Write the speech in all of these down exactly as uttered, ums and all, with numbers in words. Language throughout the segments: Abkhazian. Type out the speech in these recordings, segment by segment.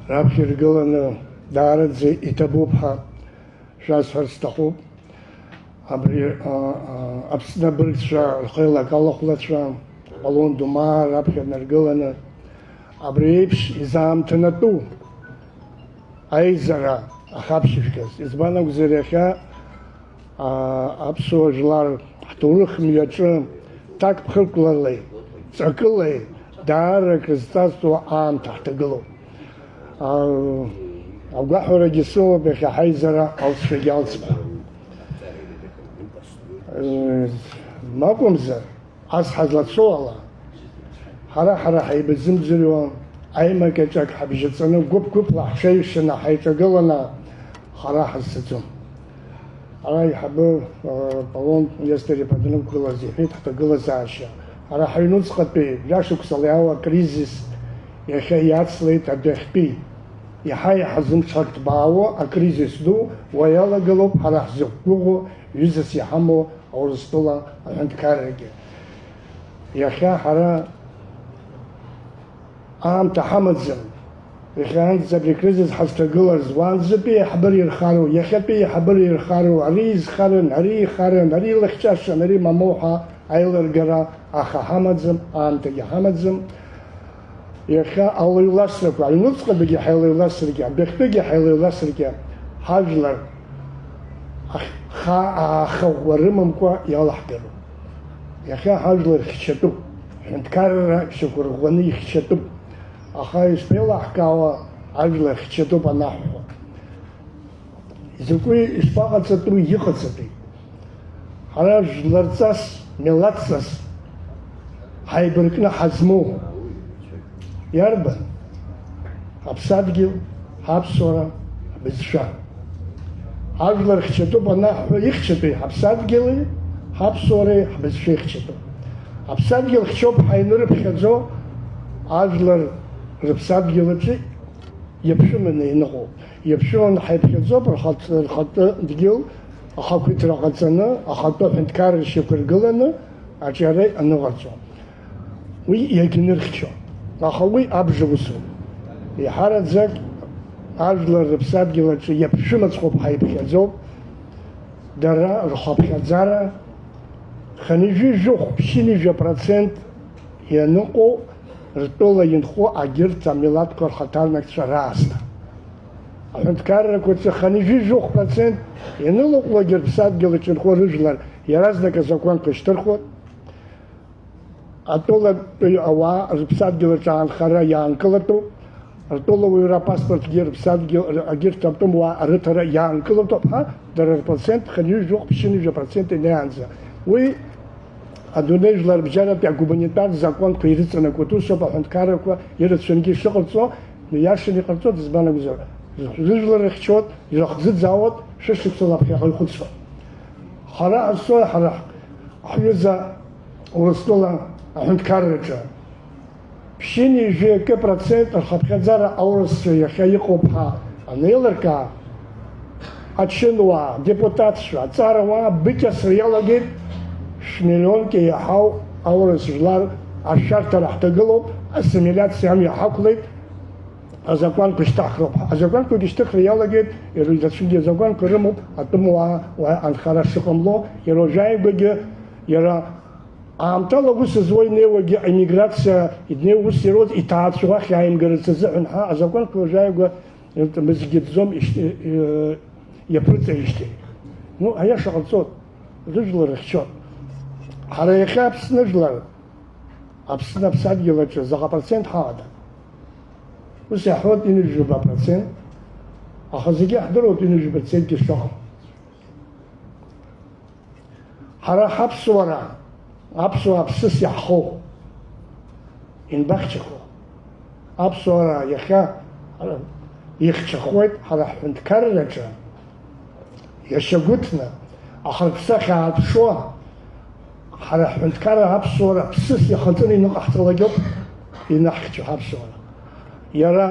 Раԥхьа иргыланы даараӡа иҭабуп ҳәа шәасҳәарц сҭахуп. Абри, а, а, Аԥсны абыргцәа, рхеилак алахәлацәа, Аполлон Думаа раԥхьа днаргыланы, абри еиԥш изаамҭанатәу аизара ахаԥшьышәгаз. Избан акәзар, иахьа, а, аԥсуа жәлар ҳҭоурых мҩаҿы ҭакԥхықәралеи ҵакылеи даара акрызҵазкуа аамҭа ҳҭагылоуп. А, агәаҳәарагьы сымоуп иахьа ҳаизара алҵшәагьы алҵп ҳәа. Э, макәымзар, ас ҳазлацо ала, ҳара-ҳара ҳаибаӡымӡырҩуа, аимак-аҿак ҳабжьаҵаны, гәыԥ-гәыԥла ҳҽеиҩшаны ҳаиҿагыланы ҳара ҳазцаӡом. Ара аиҳабы, э, Полон Нестор-иԥа данықәгылаз иҳәеит ҳҭагылазаашьа. Ара ҳаҩнуҵҟатәи жәашықәсала иаау акризис иахьа иацлеит адәахьтәи. Иаҳа-иаҳа зымҽхак ҭбаауа акризис ду уа иалагалоуп ҳара ҳзықәгәыӷуа, ҩызас иҳамоу Аурыстәыла аҳәынҭқаррагьы. Иахьа ҳара аамҭа ҳамаӡам. Иахьанӡа абри акризис ҳазҭагылаз, уаанӡатәи аиҳабыра ирхароу, иахьатәи аиҳабыра ирхароу, ари изхарын, ари ихарын, ари илыхьчашан, ари мамоу ҳәа аилыргара аха ҳамаӡам, аамҭагьы ҳамаӡам. Иахьа алеиласрақәа, аҩнуҵҟатәигьы ҳаилеиласыргьы, адәахьтәигьы ҳаилеиласыргьы, ҳажәлар ах-, хаа аахаӷәӷәа рымамкәа иалаҳгароуп. Иахьа ҳажәлар хьчатәуп, ҳҳәынҭқарра шьақәырӷәӷәаны ихьчатәуп. Аха ишԥеилаҳкаауа ажәлар хьчатәуп анаҳҳәо? Изакәи ишԥаҟаҵатәи? Ҳара жәларҵас, милаҭҵас ҳаибаркны ҳазмоу иарбан? Ҳаԥсадгьыл, ҳаԥсуара, ҳбызшәа. Ажәлар хьчатәуп анаҳҳәо, ихьчатәи ҳаԥсадгьыли ҳаԥсуареи ҳбызшәеи хьчатәуп. Аԥсадгьыл хьчоуп ҳәа ианырыԥхьаӡо, ажәлар рыԥсадгьыл аҿы иаԥшәыманы иныҟәоуп. Иаԥшәыман ҳаиԥхьаӡоуп, рхатә, рхатәы дгьыл, ахақәиҭра ҟаҵаны, ахатәы аҳәынҭқарра шьақәыргыланы аҿиара аныҟарҵо. Уи иагьанырхьчо. Аха уи абжа усуп. Еиҳараӡак ажәлар рыԥсадгьыл аҿы иаԥшәымацәоуп ҳаиԥхьаӡоуп. Дара рхыԥхьаӡара хынҩажәи жәохә, ԥшьынҩажәа процент ианыҟоу ртәыла инхо агьырҭ амилаҭқәа рхаҭарнакцәа раасҭа. Аҳәынҭқаррақәа рҿы хынҩажәи жәохә процент ианылаҟәлогьы рыԥсадгьыл аҿы инхо рыжәлар иаразнак азакәанқәа шьҭырхуеит. Атәылатәи ауаа рыԥсадгьыл аҿы аанхара иаанкылатәуп. Ртәылауаҩра апаспортгьы рыԥсадгьыл, агьырҭ атәымуаа арыҭара иаанкылатәуп ҳәа, дара рпроцент хынҩажәи жәохә, ԥшьынҩажәа процент инеиаанӡа. Уи адунеи жәларбжьаратәи агуманитартә законқәа ирыҵанакуеит. Усоуп аҳәынҭқаррақәа ирацәангьы ишыҟарҵо, ииашаны иҟарҵоит, избан акәзар, рыжәлар рыхьчоит, ирыхӡыӡаауеит, шәышықәсала ԥхьаҟа ихәыцуа. Ҳара ҳазцои ҳара ҳҩыза Урыстәыла аҳәынҭқарраҿы? Ԥшьынҩажәи акы процент рхыԥхьаӡара аурысцәа иахьа иҟоуп ҳәа анеилыркаа, ачынуаа, адепутатцәа, аҵарауаа быкьасра иалагеит шәмиллионк еиҳау аурыс жәлар ашәарҭара ҳҭагылоуп, ассимилиациа амҩа ҳақәлеит, азакәанқәа шьҭаҳхроуп. Азакәанқәагьы шьҭыхра иалагеит, ирыҩдацәгьы азакәанқәа рымоуп, атәымуаа уа анхара шыҟамло, иара уажәааигәагьы, иара аамҭала ус зуа инеиуагьы, аиммиграциа иднеиуа ус ироуз иҭаацәа уахь иааимгарц азыҳәан ҳәа азакәанқәа уажәааигәа иртәымызгьы ӡом ишьҭ-, э, иаԥырҵеижьҭеи. Ну, аиаша ҟарҵоит, рыжәлар рыхьчоит. Ҳара иахьа Аԥсны жәлар, Аԥсны аԥсадгьыл аҿы заҟа процент ҳаҟада? Ус иаҳҳәоит, ҩынҩажәи жәаба процент, аха зегьы иаҳдыруеит ҩынҩажәи жәаба процентгьы шыҟам. Ҳара ҳаԥсуара, аԥсуаа ԥсыс иаҳхоу, инбахьчахо. Аԥсуара иахьа ихьчахоит ҳара ҳҳәынҭқарраҿы, иашьагәыҭны, ахырԥсахьа аарԥшуа, ҳара ҳҳәынҭқарра аԥсуара ԥсыс иахаҵаны иныҟаҳҵалакгьоуп инаҳхьчо ҳаԥсуара. Иара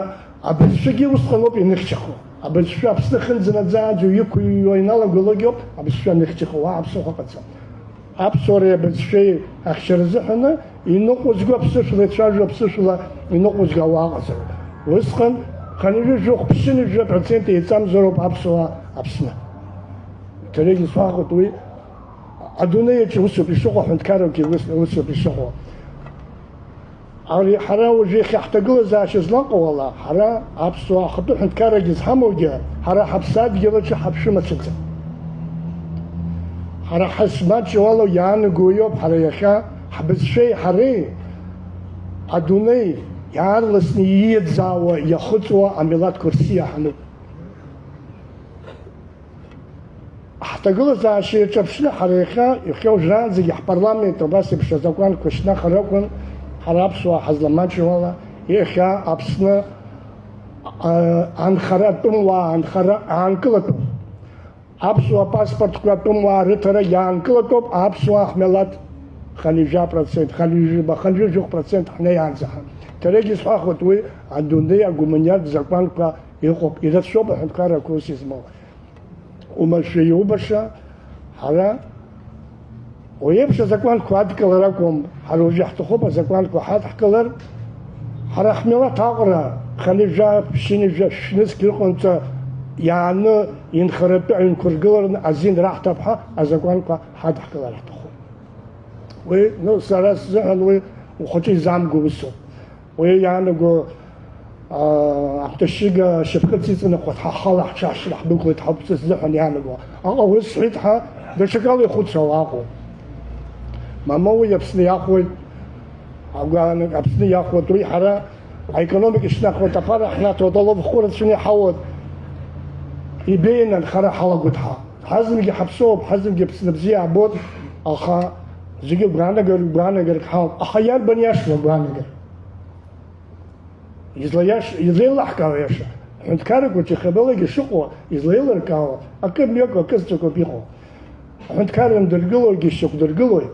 абызшәагьы усҟаноуп иныхьчахо. Абызшәа Аԥсны хьынӡанаӡааӡо иқәыҩуа иналагалогьы ауп абызшәа аныхьчахо, уа аԥсахә ыҟаӡам. Аԥсуареи абызшәеи ахьчара азыҳәаны иныҟәызго аԥсышәала ицәажәо, аԥсышәала иныҟәызго ауаа ыҟазароуп. Усҟан Хынҩажәи жәохә, ԥшьынҩажәи процент еиҵамзароуп аԥсуаа Аԥсны. Даргьы сҳәахуеит уи, адунеи аҿы усоуп ишыҟоу, аҳәынҭқаррагьы ус, усоуп ишыҟоу. Ари ҳара уажәы иахьа ҳҭагылазаашьа злаҟоу ала, ҳара аԥсуаа ахатәы ҳәынҭқаррагьы зҳамоугьы, ҳара ҳаԥсадгьыл аҿы ҳаԥшәымацәаӡам. Ҳара ҳазмаҷу ала иаанаго иоуп, ҳара иахьа ҳбызшәеи ҳареи адунеи иаарласны ииаӡаауа, иахыҵуа амилаҭқәа рсиа ҳануп. Ҳҭагылазаашьа иаҿаԥшны ҳара иахьа, иахьа уажәраанӡагьы ҳпарламент убас еиԥш азакәанқәа шьҭнахыр акәын, ҳара аԥсуаа ҳазламаҷу ала, иахьа Аԥсны, а, анхара, атәымуаа анхара аанкылатәуп. Аԥсуа паспортқәа атәымуаа рыҭара иаанкылатәуп аԥсуаа ҳмилаҭ хынҩажәа процент, хынҩажәи жәохә процент ҳнеиаанӡа. Даргьы сҳәахуеит уи адунеи агуманитартә закәанқәа иҟоуп, ирацәоуп аҳәынҭқаррақәа ус измоу. Умашәа иубаша, ҳара уи еиԥш азакәанқәа адкылар акәым, ҳара уажәы ҳҭахуп азакәанқәа ҳадҳкылар, ҳара ҳмилаҭ Аҟәа хынҩажәа, ԥшьынҩажәа, шәнызқь рҟынӡа иааны инхаратәы аҩнқәа ргылараны азин раҳҭап ҳәа азакәанқәа ҳадҳкылар ҳҭахуп. Уи, ну, сара сзыҳәан уи ухаҿы изамго усуп. Уи иаанаго, аа, аҳәҭашьыга шьапхыц иҵанахуа ҳа ҳхала ҳҽаҳшьра ҳдәықәлеит ҳауп сзыҳәан иаанаго. Аҟа ус сҳәеит ҳәа, даҽакала ихәыцуа уаҟоуп. Мамоу Аԥсны иахәоит, агәаанагара Аԥсны иахәоит, уи ҳара аекономика шьҭнахуеит, аԥара ҳнаҭоит, алоф хәы рацәаны иҳауеит. Ибеианы анхара ҳалагоит ҳа. Ҳазынгьы ҳаԥсоуп, ҳазынгьы Аԥсны бзиа ҳбоит, аха зегьы гәаанагар-, гәаанагарак ҳауп. Аха иарбан иашоу агәаанагара? Излаиаш-, излеилаҳкаауа иаша, аҳәынҭқаррақәа ҿыхабалагьы шыҟоу, излеилыркаауа, акы мҩакоуп, акы зҵакоуп иҟоу. Аҳәынҭқарра андыргылогьы шьақәдыргылоит.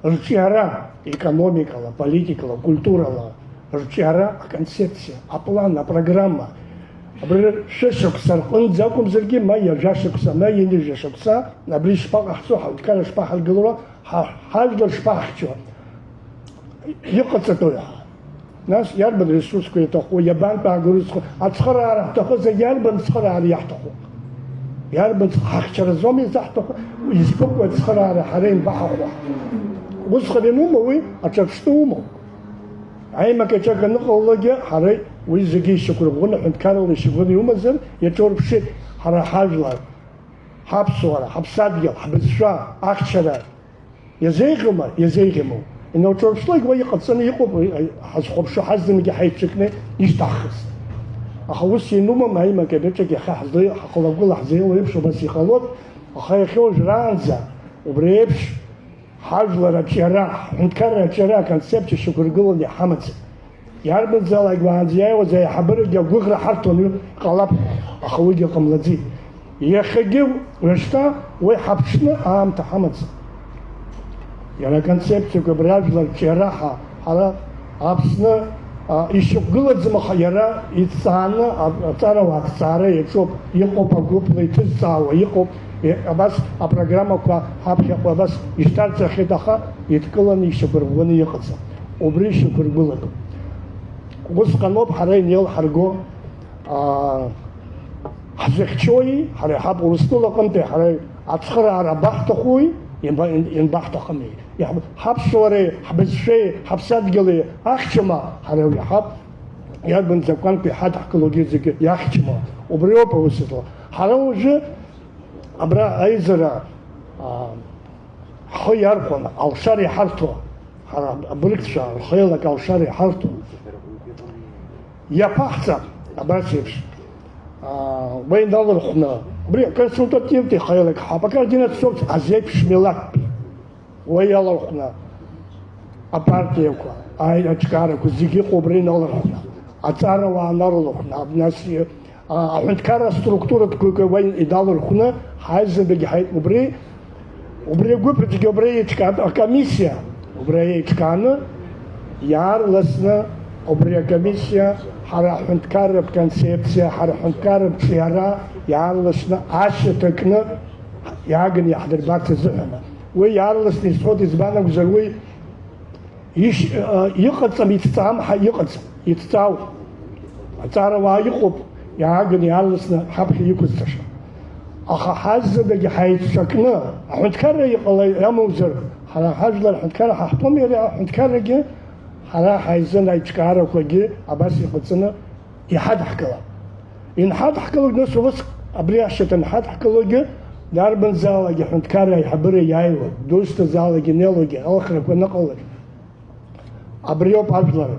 Рҿиара, економикала, политикала, культурала, рҿиара, аконцепциа, аплан, апрограмма. Абри шәышықәса рҟынӡа акәымзаргьы, ма ҩажәа шықәса, ма ҩынҩажәа шықәса, абри шԥаҟаҳҵо, ҳаҳәынҭқарра шԥаҳаргыло, ҳа-, ҳажәлар шԥаҳхьчо? Иҟаҵатәуи ҳа. Нас иарбан ресурсқәа иаҭаху, иабантәу ааго рызхо, ацхыраара ҳҭахызар, иарбан цхыраара иаҳҭаху? Иарбан ц-, ҳахьчаразоума изаҳҭаху? Избыкәу ацхыраара ҳара имбаҳахәа? Усҟан ианума уи, аҿырԥштәы умоуп. Аимак-аҿак аныҟалалакгьы, ҳара уи зегьы ишьақәырӷәӷәаны, ҳәынҭқаррала ишьақәырӷәӷәаны иумазар, иаҿурԥшит ҳара ҳажәлар, ҳаԥсуара, ҳаԥсадгьыл, ҳбызшәа, ахьчара. Иазеиӷьума? Иазеиӷьымоу? Инауҿырԥшлак уа иҟаҵаны иҟоуп, ҳазхәаԥшуа ҳазнымкгьы ҳаицҿакны ишьҭаҳхыз. Аха ус ианумам, аимак-аҿак иахьа ҳзлеи-, ҳхы-лагәыла ҳзеилоу еиԥш убас иҟалоит, аха иахьа уажәраанӡа убри еиԥш ҳажәлар аҿиара, ҳҳәынҭқарра аҿиара аконцепциа шьақәыргыланы иҳамаӡам. Иарбанзаалак уаанӡа иааиуаз аиҳабырагьы агәыӷра ҳарҭон, уи ҟалап ҳәа, аха уигьы ҟамлаӡеит. Иахьагьы уажәшьҭа уи ҳаԥшны аамҭа ҳамаӡам. Иара аконцепциақәа абри ажәлар рҿиара ҳа-, ҳара Аԥсны, а, ишьақәгылаӡам, аха иара иҭҵааны а-, аҵарауаа аҭҵаара иаҿуп, иҟоуп агәыԥла иҭызҵаауа, иҟоуп, и-, абас апрограммақәа ҳаԥхьаҟа абас ишьҭарҵахьеит, аха идкыланы ишьақәырӷәӷәаны иҟаӡам. Убри ишьақәыргәылатәуп. Усҟаноуп ҳара инеилҳарго, аа, ҳзыхьчои, ҳара иҳаб Урыстәыла аҟынтәи ҳара ацхыраара абаҳҭахуи, ианба-, иан-, ианбаҳҭахыми? Иаҳб-, ҳаԥсуареи, ҳбызшәеи, ҳаԥсадгьыли ахьчама ҳара иҳаб, иарбан закәанқәа иҳадҳкылогьы зегьы иахьчама? Убриоуп аус злоу. Ҳара уажәы абра аизара, аа, ҳхы иархәаны, алшара иҳарҭо, ҳара абыргцәа рхеилак алшара иҳарҭо, иаԥаҳҵап, абас еиԥш, аа, уа иналархәны, абри аконсультативтә ихеилак ҳаԥ, акоординационтә азеиԥш милаҭтә, уа иалархәны апартиақәа, аи-, аиҿкаарақәа зегьы ыҟоуп, убра иналархәны, аҵарауаа нарылахәны, аб-, нас, а, аҳәынҭқарра аструктуратә гәык уа иналархәны, ҳаизаргьы ҳаит убри, убри агәыԥ аҿгьы убра еиҿкаатәуп акомиссиа, убра еиҿкааны, иаарласны убри акомиссиа ҳара ҳҳәынҭқарратә концепциа, ҳара ҳҳәынҭқарратә ҿиара иаарласны ашьаҭа кны иааганы иаҳдырбарц азыҳәан. Уи иаарласны исҳәоит, избан акәзар, уи Иш-, а, иҟаҵам, иҭҵаам ҳәа иҟаӡам, иҭҵаауп. Аҵарауаа иҟоуп иааганы иаарласны ҳаԥхьа иқәызҵаша. Аха ҳаззадагьы ҳаицҿакны, аҳәынҭқарра иҟала иамоузар, ҳара ҳажәлар аҳәынҭқарра ҳаҳтәом, иара аҳәынҭқаррагьы ҳара ҳаизын аиҿкаарақәагьы абас иҟаҵаны иҳадҳкылап. Инҳадҳкылоит, нас, ус абри ашьаҭа анҳадҳкылогьы, дарбанзаалак аҳәынҭқарра аиҳабыра иааиуа, дусҭазаалак инеилогьы алхрақәа аныҟалоит. Абриоуп ажәлар,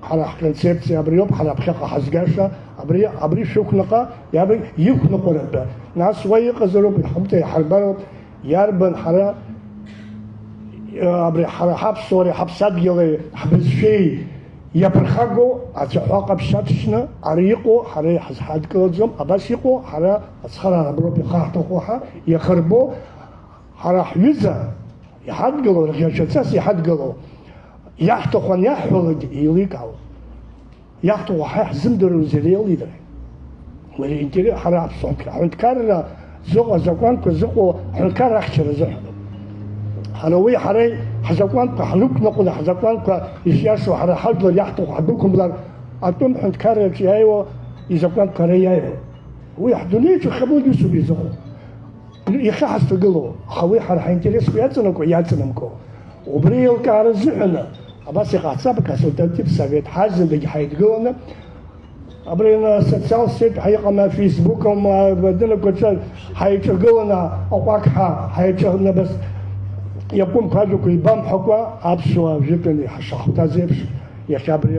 ҳара ҳконцепциа абриоуп, ҳара ԥхьаҟа ҳазгаша, абри, абри шәықәнаҟа, иаби иқәныҟәаратәы. Нас уа иҟазароуп, иҳамҭа иҳарбароуп, иарбан ҳара, абри ҳара ҳаԥсуареи ҳаԥсадгьыли ҳбызшәеи иаԥырхагоу ацәаҳәа ҟаԥшь аҭшьны, ара иҟоу ҳара иҳазҳадкылаӡом, абас иҟоу ҳара ацхыраара аброуп ихаҳҭаху ҳәа иахырбо, ҳара ҳҩыза иҳадгылоу, рӷьашьацас иҳадгылоу, иаҳҭаху аниаҳҳәалак еиликаауа. Иаҳҭаху ҳа иаҳзымдыруазеи реилидара? Уи интерес, ҳара аԥсуа ҳәынҭқарра зыҟоу, азакәанқәа зыҟоу аҳәынҭқарра ахьчара азыҳәаноуп. Ҳара уи, ҳара ҳзакәанқәа ҳрықәныҟәаны, ҳзакәанқәа ишиашоу ҳара ҳажәлар иаҳҭаху ҳдәықәымлар, атәым ҳәынҭқарраҿы иааиуа изакәанқәа ара иааиуа. Уи ҳдунеиаҿы хабык усуп изыҟоу. Иахьа ҳазҭагылоу, аха уи ҳара ҳаинтересқәа иаҵанакуа, иаҵанамго. Убри еилкаара азыҳәаны, абас иҟаҳҵап, аконсультатив совет ҳаззадагь ҳаидгыланы, абри ана социал сеть ҳәа иҟам, афейсбук аума, адынақәа аҿы ҳаиҿагыланы, аҟәақҳа ҳаиҿагыланы, абас иакәымқәа ажәақәа еибамҳәакәа, аԥсуаа жәытәан иҳашахәҭаз еиԥш, иахьа абри,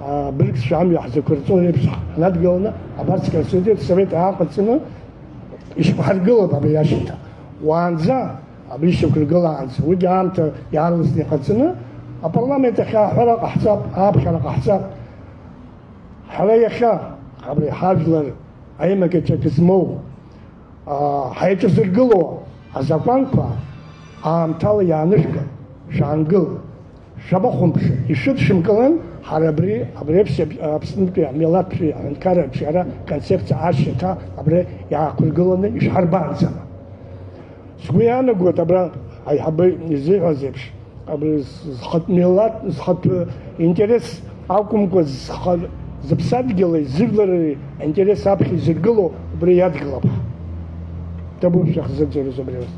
а, абригцәа амҩа ҳзықәырҵо еиԥш ҳнадгыланы, абас аконсультатив совет ааҟаҵаны, ишьақәҳаргылап абри ашьаҭа. Уаанӡа, абри шьақәыргылаанӡа, уигьы аамҭа иаарласны иҟаҵаны, апарламент ахь аҳәара ҟаҳҵап, ааԥхьара ҟаҳҵап. Ҳара иахьа, абри ҳажәлар аимак-аҿак змоу, аа, ҳаиҿазыргыло азакәанқәа аамҭала иаанышәкыл, шәаангыл. Шәамахәымԥшын, ишәыдшәымкылан, ҳара абри, абри еиԥш Аԥснытәи амилаҭтәи аҳәынҭқарра аҿиара концепциа ашьаҭа абри иаақәыргыланы ишәҳарбаанӡа. Сгәы иаанагоит, абра аиҳабы изиҳәаз еиԥш, абри зхатә милаҭ, зхатә интерес акәымкәа, зха-, зыԥсадгьыли зыжәлари аинтерес аԥхьа изыргыло убри иадгылап. Ҭабуп шәахзырӡырыз убри аус.